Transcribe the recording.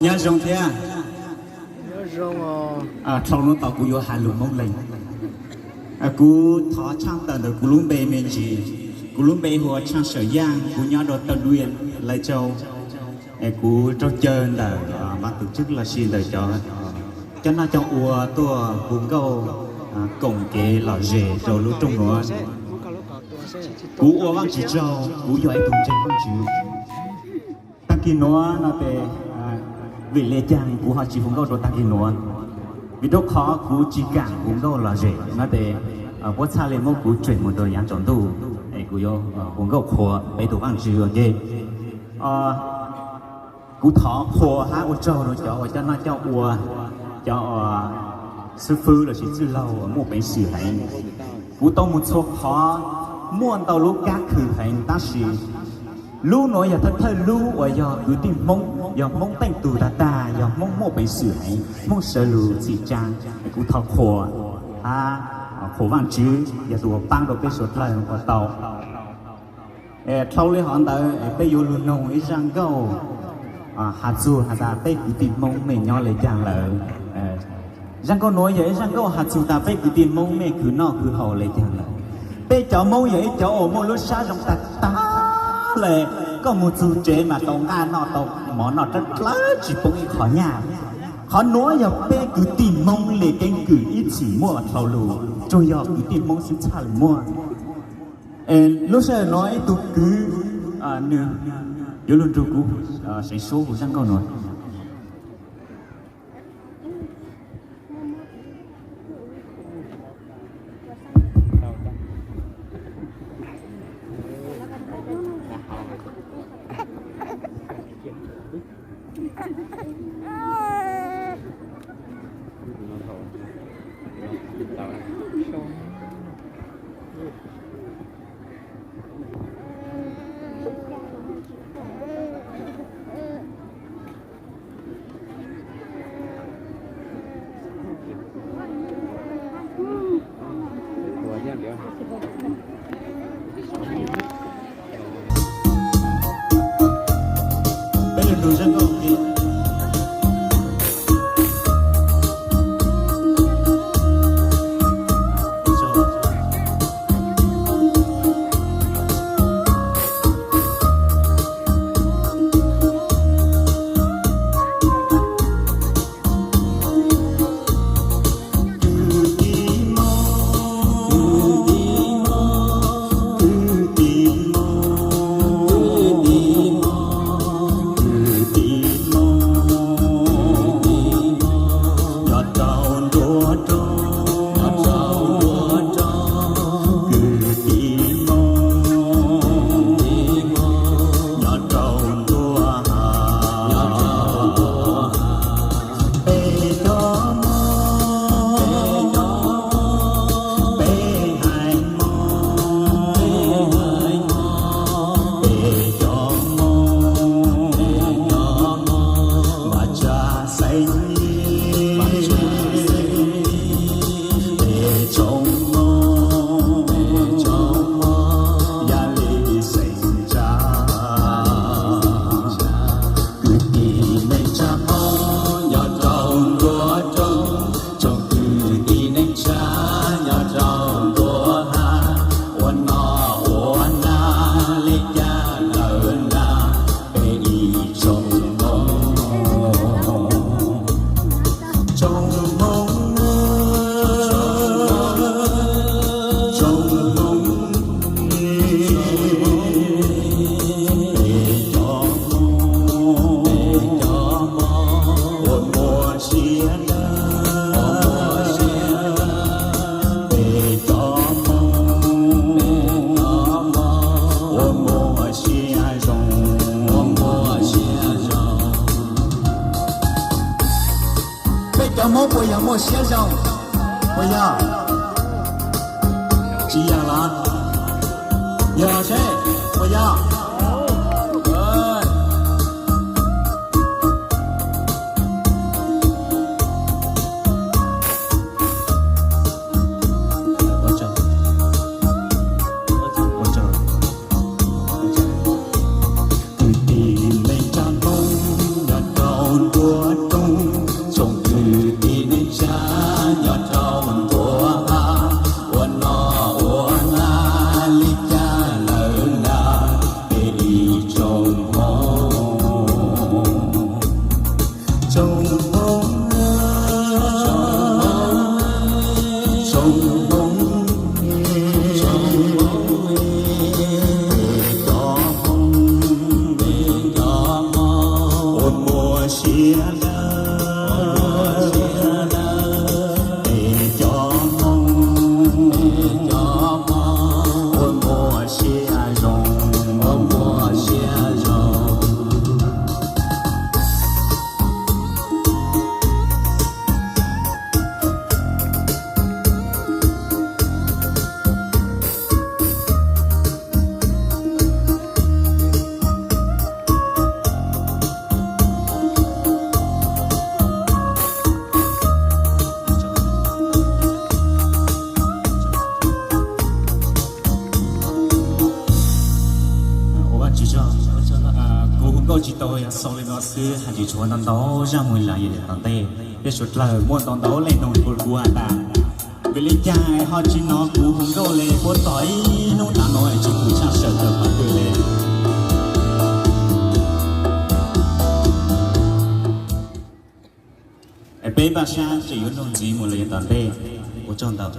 Nyob zoo thiab. Dhau hnub no kuv yuav hais lus Hmoob Leeg. Kuv thov tshaj tawm ntawm kuv lub npe me ntsis. Kuv lub npe hu ua Tshaj Sawm Yaj, kuv nyob rau Tawj Duaj, Lais Tsau. Kuv raug caw ntawm ban tổ chức los sis ntawm cov, cov noj cov ua tuaj hu nkauj koom kev lom zem rau lub rooj nuav. Kuv ua Vaajtswv tsaug, kuv yog ib tug ntseeg Vaajtswv. Taag kis nuav no tes, vim le caag kuv ho tsis hu nkauj rau taag kis nuav? Vim rau qhov kuv tsis kaam hu nkauj lom zem no tes, puab txhaj le muab kuv tshem mus rau yaav tsaus ntuj, es kuv yuav hu nkauj qhuas peb tug Vaajtswv ua ke. Kuv thov qhuas hab ua tsaug rau cov uas coj noj coj ua, cov xib fwb lossis txwj laug uas muaj peev xwm heev. Kuv tau mus txhua qhov, muaj ntau lub kab khw heev, tab sis lub nuav yog thawj thawj lub uas yog kwv tij Hmoob, yog Hmoob teej tug tag tag, yog Hmoob muaj peev xwm heev, Hmoob sawv lug txhim tsaa. Kuv thov qhuas hab qhuas Vaajtswv yog tus uas paab rau peb suav dlawg ua tau. Dhau le hov ntawd peb yuav lug noog ib zaj nkauj has txug has tas peb kwv tij Hmoob mej nyob le caag lawm. Zaj nkauj nuav yog ib zaj nkauj has txug tas peb kwv tij Hmoob mej khwv noj khwv haus le caag lawm. Peb cov Hmoob yog ib cov uas muaj lub sab zoo tag tag le, koj mus txug tsev mas tau nqaj noj tau mov noj dlawb dlawb tsis poob ib qho nyaj. Qhov nuav yog peb kwv tij Hmoob le keeb kwm ib txwm muaj dhau lug, tsuas yog kwv tij Hmoob xwb txhaj le muaj. Lub sij hawm nuav ib tug kwv, nwg yuav lug nrug kuv seev suab hu zaj nkauj nuav. Peb cov Hmoob puas yog muaj siab zoo? Puas yog? Tsis yog los? Yog seb puas yog? Kwv tij neej tsa Hmoob nyob rau ntuj ntuj, tsoom kwv tij neej tsa nyob rau ntuj hav, ua noj ua haus li cas lawm na, es ib tsoom Hmoob, tsoom Hmoob, tsoom Hmoob, cov Hmoob, cov Hmoob uas muaj siab dawb, es cov Hmoob, cov Hmoob uas muaj siab zoo, uas muaj siab zoo. Ua Vajtswv tsaug, kuv hu nkauj tsis tau, yog xaus li no xwb, hais tsis tshuav ntau ntau zaj movie lawm, yog tom ntej tej suav dlawg muaj ntau ntau leej nug kuv has tas, vim li cas ho tsis hnov kuv hu nkauj li, puab tos ib hnub tav no es tsis pum tshaj sawm tawm qhov twg li. Es peb npaj sab tseem yuav nug ntxiv mus li tom ntej. Ua tsaug ntau.